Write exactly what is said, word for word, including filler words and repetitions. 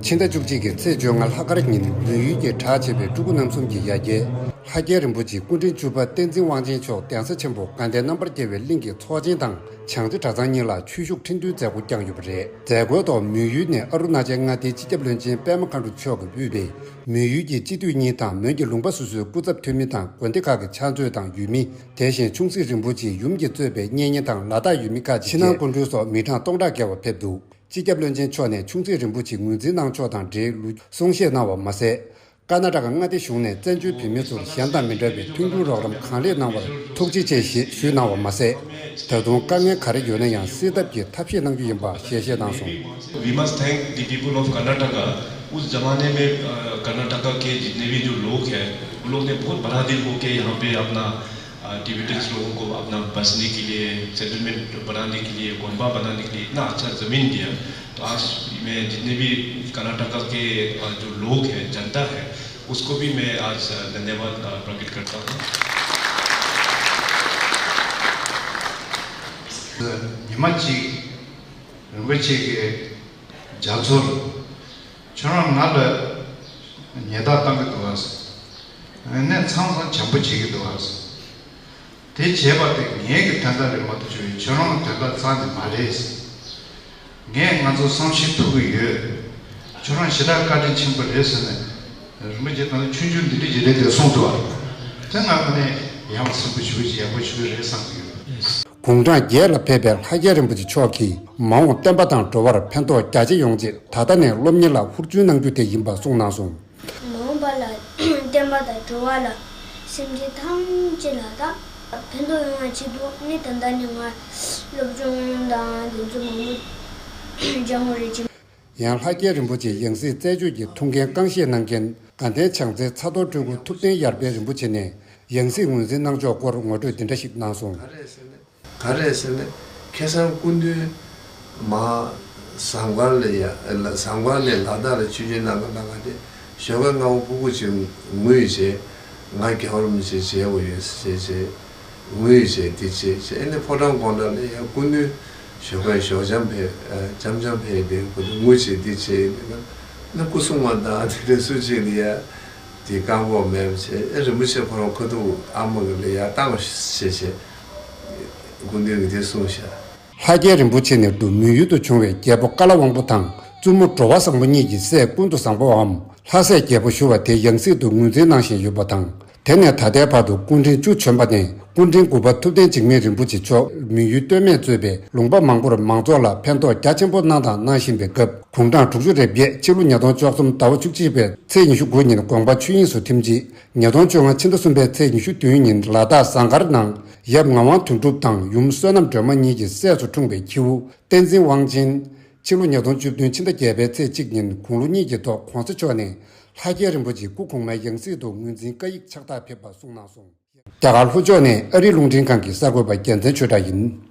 ཕྱི་ཟླ་བཅུ་གཅིག་གི་ཚེས་བཅོ་ལྔ་ལྷག་དཀར་ཉིན་མོན་ཡུལ་གྱི་གྲགས་ཆེ་བའི་སྤྲུལ་སྐུ་རྣམ་གསུམ་གྱི་ཡ་གྱལ་ལྷ་རྒྱལ་རིན་པོ་ཆེ་སྐུ་ཕྲེང་བཅུ་པ་བསྟན་འཛིན་དབང་ཆེན་མཆོག་གདན་ས་ཆེན་པོ་དགའ་ལྡན་རྣམ་པར་རྒྱལ་བའི་གླིང་གི་ཚོགས་ཆེན་དང་བྱང་རྩེ་གྲྭ་ཚང་གཉིས་ལ་ཆོས་ཞུགས་ཁྲི་འདོན་མཛད་སྒོ་བསྐྱངས་ཡོད་པ་རེད། མཛད་སྒོའི་ཐོག་མོན་ཡུལ་ནས་ཨ་རུ་ན་ཅལ་མངའ་སྡེའི་སྤྱི་ཁྱབ་བློན་ཆེན་པད་མ་མཁའ་འགྲོ་མཆོག་གིས་དབུས་པའི་མོན་ཡུལ་གྱི་སྤྱི་འཐུས་གཉིས་དང་མོན་གྱི་ལུང་པ་སོ་སོའི་སྐུ་ཚབ་འཐུས་མི་དང་དགོན་སྡེ་ཁག་གི་ཕྱག་མཛོད་དང་ཡུལ་མི། དེ་བཞིན་ཆུང་སྲིད་རིན་པོ་ཆེའི་ཡུམ་གྱིས་གཙོས་པའི་གཉེན་ཉེ་དང་ལ་དྭགས་ཡུལ་མི་ཁག་ཅིག་ཕྱི་ནང་བཅས་སྐུ་མགྲོན་སོགས་མི་གྲངས་སྟོང་ཕྲག་བརྒལ་བ་ཕེབས་འདུག་སྤྱི་ཁྱབ་བློན་ཆེན་མཆོག་ནས་ཆུང་སྲིད་རིན་པོ་ཆེས་ངོས་འཛིན་གནང་ཕྱོགས་དང་འབྲེལ་ལུགས་གསུང་བཤད་གནང་བ་མ་ཟད། ཀར་ན་ཊ་ཀ་མངའ་སྡེ་གཞུང་ནས་བཙན་བྱོལ་བོད་མི་ཚོར་གཞན་དང་མི་འདྲ་བའི་མཐུན་འགྱུར་རོགས་རམ་གང་ལེགས་གནང་བར་ཐུགས་རྗེ་ཆེ་ཞེས་ཞུས་གནང་བ་མ་ཟད། ད་དུང་དཀའ་ངལ་ག་རེ་ཡོད་ན་ཡང་སེལ་ཐབས་ཀྱི་ཐབས་ཤེས་གནང་རྒྱུ་ཡིན་པ་ཞལ་བཞེས་གནང་སོང་། We must thank the people of Karnataka। उस जमाने में, अ, कर्नाटका के जितने भी जो लोग हैं, उन लोग ने बहुत बड़ा दिल होके यहाँ पे अपना, अ, टिबेटन्स लोगों को अपना बसने के लिए, सेटलमेंट बनाने के लिए, गोंबा बनाने के लिए इतना अच्छा ज़मीन दिया। तो आज मैं जितने भी कर्नाटका के, अ, जो लोग हैं, जनता है, उसको भी मैं आज, अ, धन्यवाद, अ, प्रकट करता हूँ। ཉི་མ་གཅིག་རིན་པོ་ཆེ་གི་རྒྱ་མཚོར་ཁྱོད་རང་ང་ལ་ཉེས་རྡུང་བཏང་གི་འདུག་ཨ། ངས་མཚམས་མཚམས་བྱམས་པོ་བྱེད་ཀྱི་འདུག་ཨ། དེ་བྱས་པ་དེ་ངའི་གི་དོན་དག་རེད་མ་གཏོགས་ཁྱོད་ཁྱོད་རང་གི་དོན་དག་རྩ་ནས་མ་རེད། ངས་ང་ཚོ་བསམ་ཤེས་ཐུབ་ཀྱི་ཡོད། ཁྱོད་རང་ཞེ་དྲག་བཀའ་དྲིན་ཆེན་པོ་རེད་ཟེར་ནས་རིན་པོ་ཆེ་དང་ཆུང་ཆུང་འདི་འདྲ་ཅིག་རེད་དེ་གསུངས་འདུག་ཨ། དེ་ང་ཁོ་ནས་ཡག་པོ་སེམས་པོ་ཞེ་པོ་ཅིག་ཡག་པོ་ཞེ་པོ་རེད་བསམ་གྱི་ཡོད། དགུང་གྲངས་བརྒྱད་ལ་ཕེབས་པའི་ལྷ་རྒྱལ་རིན་པོ་ཆེ་མཆོག་གིས་མ་འོངས་བསྟན་པ་དང་འགྲོ་བར་ཕན་ཐོགས་རྒྱ་ཆེ་ཡོང་ཆེད་ད་ལྟ་ནས་སློབ་གཉེར་ལ་ཧུར་བརྩོན་གནང་རྒྱུ་དེ་ཡིན་པ་གསུངས་གནང་སོང་། མ་འོངས་པ་ལ་བསྟན་པ་དང་འགྲོ་བ་ལ་སེམས་ཅན་ཐམས་ཅད་ལ་ད་ཕན་ཐོགས་ཡོང་བའི་ཆེད་དུ་ནི་ད་ལྟ་ནས་ང་སློབ་སྦྱོང་དང་དེ་ཚོ་མང་པོ་སྦྱང་དགོས་རེད་ཅེས། ཡང་ལྷ་རྒྱལ་རིན་པོ་ཆེ་ཡང་སྲིད་རྩད་གཅོད་ཀྱི་ཐུགས་འགན་རྐང་བཞེས་གནང་མཁན་དགའ་ལྡན་བྱང་རྩེའི་ཚ་གདུང་སྤྲུལ་སྐུ་ཐུབ་བསྟན་ཡར་འཕེལ་རིན་པོ་ཆེ་ནས་ཡང་སྲིད་ངོས་འཛིན་གནང་ཕྱོགས་སྐོར་ངོ་སྤྲོད་འདི་འདྲ་ཞིག་གནང་སོང་། ག་རེ་ཟེར་ན། ཁ་སང་སྐུ་མདུན་མ་ཟངས་དཀར་ལ་ཡ་ལ་ཟངས་དཀར་ནས་ལ་དྭགས་ལ་ཆིབས་བསྒྱུར་གནང་ག་གནང་ག་དེ་ཞོགས་ཀ་སྔ་པོ་སྤུ་གུ་ཅིག་ངུས་བྱས། ང་རྒྱལ་བ་རིན་པོ་ཆེ་མཇལ་དགོས་ཡོད་ཟེར་བྱས། ངུས་བྱས་འདི་བྱས་བྱས་ཨ་ནི་ཕོ་བྲང་དགོང་དག་ལ་ཡ་སྐུ་མདུན་ཞོགས་པ་ཞོགས་འཇམ་ཕེབས་འཇམ་འཇམ་ཕེབས་དེ་ཁོ་ཚོ་ངུས་བྱས་འདི་བྱས་ཡིན་ན་སྐུ་སྲུང་མ་དང་དེ་འདྲ་སུ་གཅིག་ལ་ཡ། དེ་བཀག་འགོག་མེད་པ་བྱས་ཨེ་རིན་པོ་ཆེ་ཁོ་རང་ཁ་ཐུག་ཨ་མ་གི་ལ་ཡར་བཏང་བ་ཞེས་བྱས་སྐུ་མདུན་གྱིས་དེ་གསུངས་ཤག་ལྷ་རྒྱལ་རིན་པོ་ཆེ་ནས་བསྡུ་མོན་ཡུལ་དུ་བྱུང་བའི་རྒྱལ་པོ་ཀ་ལ་དབང་པོ་དང་བཙུན་མོ་འགྲོ་བ་བཟང་པོ་གཉིས་ཀྱི་སྲས་ཀུན་ཏུ་བཟང་པོའམ་ལྷ་སྲས་རྒྱལ་པོ་ཞུ་བ་དེ་ཡང་སྲིད་དུ་ངོས་འཛིན་གནང་བཞིན་ཡོད་པ་དང་། དེ་ནས་ད་ལྟའི་བར་དུ་སྐུ་ཕྲེང་བཅུ་བྱོན་པ་ནས་སྐུ་ཕྲེང་དགུ་པ་ཐུབ་བསྟན་འཇིགས་མེད་རིན་པོ་ཆེ་མཆོག་མོན་ཡུལ་སྟོད་སྨད་གཙོས་པའི་ལུང་པ་མང་པོར་མང་ཚོགས་ལ་ཕན་ཐོགས་རྒྱ་ཆེན་པོ་གནང་དང་གནང་བཞིན་པའི་སྐབས། དགུང་གྲངས་དྲུག་ཅུ་རེ་བརྒྱད་ཕྱི་ལོ་ཉིས་སྟོང་བཅུ་གསུམ་ཟླ་བ་བཅུ་གཅིག་པའི་ཚེས་ཉི་ཤུ་དགུ་ཉིན་དགོངས་པ་ཆོས་དབྱིངས་སུ་ཐིམ་རྗེས། ཉིས་སྟོང་བཅོ་ལྔ་ཕྱི་ཟླ་གསུམ་པའི་ཚེས་ཉི་ཤུ་བདུན་ཉིན་ལ་དྭགས་ཟངས་དཀར་ནང་ཡབ་ངག་དབང་དོན་གྲུབ་དང་ཡུམ་བསོད་ནམས་སྒྲོལ་མ་གཉིས་ཀྱི་སྲས་སུ་འཁྲུངས་པའི་ཁྱེའུ་བསྟན་འཛིན་དབང་ཆེན། ཕྱི་ལོ་ཉིས་སྟོང་བཅུ་བདུན་ཕྱི་ཟླ་བརྒྱད་པའི་ཚེས་གཅིག་ཉིན་དགུང་ལོ་གཉིས་ཀྱི་ཐོག་གོང་ས་མཆོག་ནས་ལྷ་རྒྱལ་རིན་པོ་ཆེའི་སྐུ་གོང་མའི་ཡང་སྲིད་དུ་ངོས་འཛིན་བཀའ་ཡིག་ཕྱག་རྟགས་ཕེབས་པ་གསུངས་གནང་སོང་། རྒྱ་གར་ལྷོ་ཕྱོགས་ནས་ཨ་རིའི་རླུང་འཕྲིན་ཁང་གི་གསར་འགོད་པ་རྒྱལ་མཚན་ཆོས་གྲགས་ཡིན།